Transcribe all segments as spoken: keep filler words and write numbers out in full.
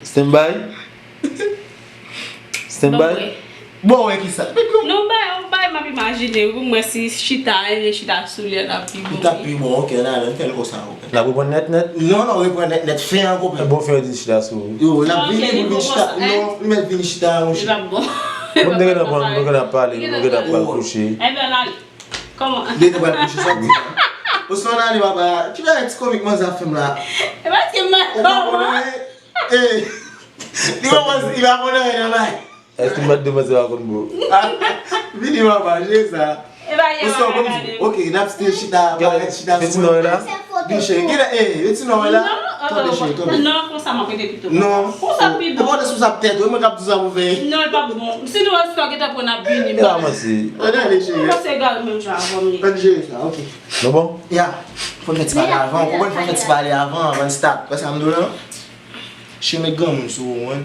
Stand by. Stand by. Bon, wè ki sa. Non, bay, yon bay m ap imajine wi, mwen si chita, e chita sou li an ap pi bon. Li t ap pi bon, ok, nan, nan fè l konsa, ok. N ap reprann nèt nèt? Non, non, reprann nèt nèt, fen an, konpè. Bon, fè di chita sou. Yo, l ap vini pou vin chita. Non, li mèt vini chita, monchè. Li p ap bon. Bon, m te gentan pran, m te gentan pale, m te gentan pral kouche. Ebyen, n ale. Kòman? Li te pral kouche, sa w di la. Osnon, n ale, papa. Ki bagay ti komik manzè ap fè m la? E paske m mal kòman? Li pa konn anyen nan bay. Èske m pa t di w manzè pa konn bo? Vini papa, jere sa. Ou sò konn di, ok, n ap still chita, parèt chita sou. Vin cheri, gen eh, yo ti non la. Tande cheri, tande. Non, konsa m ap rete pito. Non. Konsa pi bon. Enpòtans ou sa p tèt ou, e mwen k ap di w sa pou fè. Non, li p ap bon. Si nou wè sa gentan pran n ap vini. E pa manti. Ann ale cheri. Ou panse egare menm jan avè m li. Ann jere sa, ok. Nou bon? Ya. Fò n fè ti pale avan, ou konprann, fò n fè ti pale avan, avan n start. Wè sa m di w lan? Cheri met granmoun sou ou, wi.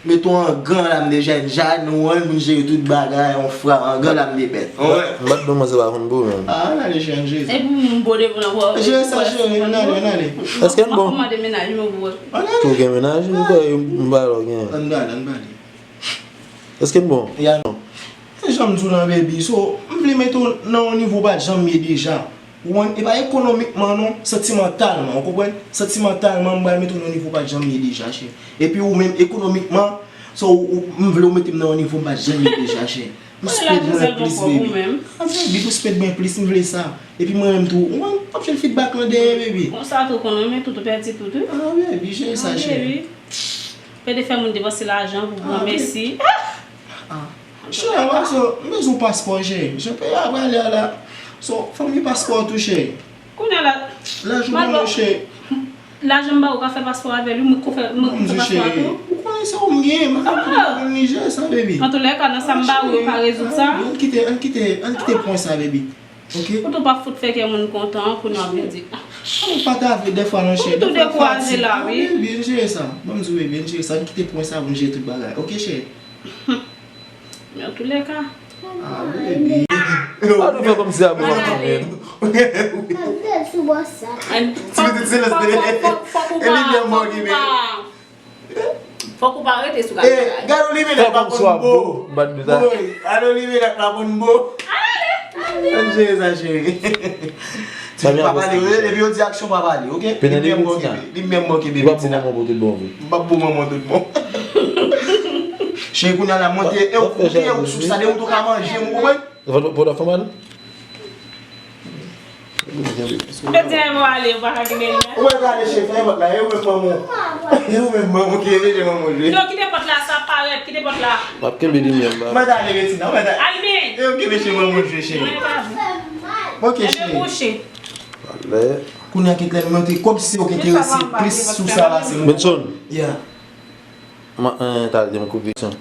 Met yon angan la m deja, deja nou ann moun jere tout bagay, yon fra, angan la m de bèt. Mwen. M pa t bon manzè pa konn bo menm. Ah, n ale chanje. Epi moun bo devan nan wè. Jere sa cheri, n ale, n ale. Èske n bon? Mwen kòmande mennaj mwen pou wè. An ale. Tou gen mennaj, m kwè m pa lò gen. Ann ale, ann ale. Èske n bon? Ya non. Se jan m di w lan baby, so m vle mete w nan yon nivo w pa t janm ye deja. Ou konprann? E pa ekonomikman non, santimantalman, ou konprann? Santimantalman, m pral mete w nan yon nivo w pa t janm ye deja, chè. Epi ou menm, ekonomikman, so, ou, m vle w mete m nan yon nivo m pa t janm ye deja, chè. Ou spèd mwen plis, baby. Ah, baby, ou spèd mwen plis, m vle sa. Epi mwen menm tou, ou konprann? W ap jwenn feedback lan dèyè, baby. Konsa tou, konnen men tout, ou pèdi tout, wi. Ah, baby, jere sa, chè. Pede fè moun depanse lajan pou granmesi. Ah. Cheri, m bezwen yon paspò, cheri. Jan peyi a prale a la. So, fò m gen paspò tou, cheri. Kounye a la. Lajan m ba ou, cheri. Lajan m ba ou, ka fè paspò avè l, wi, mwen ko fè, mwen ko fè paspò a tou. Ou konnen sa ou m gen, m pa ka mande pou Niger sa, baby. Antoulèka, nan sa m ba ou, yo ka rezoud sa. Ann kite, ann kite, ann kite pwen sa, baby. Ok. Ou tou p ap fout fè kè moun kontan pou nou ap vin di. Ou pa ta vle dèfwa non cheri. Ou tou dekouraje la wi. Byen jere sa. Ban m di w byen jere sa. N kite pwen sa pou n jere tout bagay. Ok cheri. Men antoulèka. Ah baby. Pa nou fè kòmsi a bon ap konbyen. Ti pitit silans li. Fòk ou pa. Fòk ou pa rete sou kamera. Gade yon limenèt pa konn bo. Gade yon limenèt pa konn bo. Ann jere sa cheri. Ti pa pale, epi yo di aksyon pa pale, ok? Li menm manke bebe ti la. M p ap bo manman w tout bon. Cheri, kounye a la, monte, e ou koute, ou sou sa, de ou tou ka manje, ou konprann? Pòt ap fè mal? Pèdi lè mwen ale, ou pa ka kenbe li la. Ou mèt ale chef, fè vòt la, e ou menm manman. E ou menm manman ki rele manman jwe. Non, kite pòt la, sa parèt, kite pòt la. M ap kenbe li menm ba. Mèt ale Betina, mèt ale. Alvin. E ou kenbe chef manman jwe cheri. Ok cheri. Kouche. Kounye a kit lè nou monte kòmsi ou ki enterese plis sou sa pase nou. Benson. Yeah. M ap, eh, ta di m koupe son.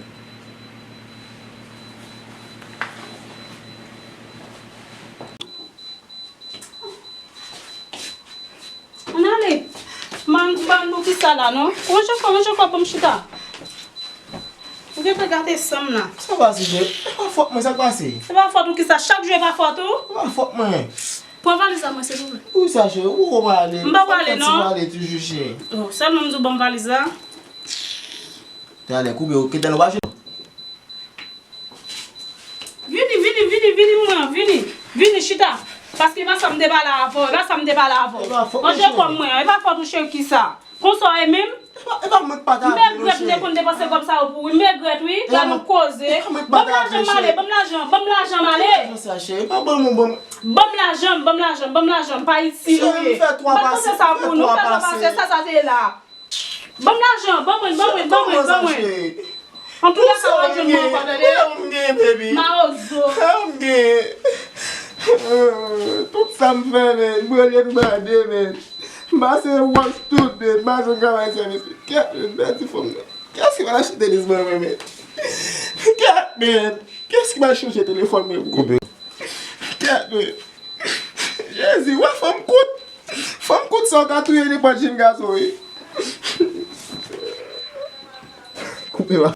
Ann ale. Man, ban nou kisa la non. Ranje kò, ranje kò pou m chita. Ou gentan gate san m la. Sa pase, Jè? E pa fòt mwen, sa k pase? E pa fòt ou kisa? Chak jou e pa fòt ou? E pa fòt mwen. Pran valiz la mwen, silvouplè. Wi, sa, cheri. Ou poko pale. M pa pale non. Ou pale toujou, cheri. Oh, sèlman m di w ban m valiz la. Talè, koupe, ou kite l, ou pa jwenn. Vini, vini, vini, vini, mwen, vini. Vini, chita. Paske e pa sa m te pale avè w, e pa sa m te pale avè w. Manje kòb mwen an, e pa fòt ou cheri kisa. Konsa w ye menm? E pa mwen k pa ta vle non cheri. Megrèt m te konn depanse kòb sa yo pou ou wi, megrèt wi. Gad yon koze. Ban m lajan m ale, ban m lajan, ban m lajan m ale. Ban m lajan, ban m lajan, ban m lajan, pa isi nou ye. M pa t panse sa pou nou, fè twa pase, sa, sa te ye la. Ban m lajan, ban mwen, ban mwen, ban mwen, ban mwen. Antoulèka w ap jwenn mwen ankò, tande? Mawozo. Sa m gen. Tout sa m fè, men, m rele m bande, men. M pase wòch tout, men, m pa janm ka bay sèvis. Kèt, men, m pèdi fòm nan. Kiyès ki pral achte tenis ban mwen, men? Kèt, men. Kiyès ki pral chanje telefòn mwen pou mwen? Kèt, men. Jezi, wè fanm kout. Fanm kout sa w ka touye nenpòt jenn gason, wi. Koupe la.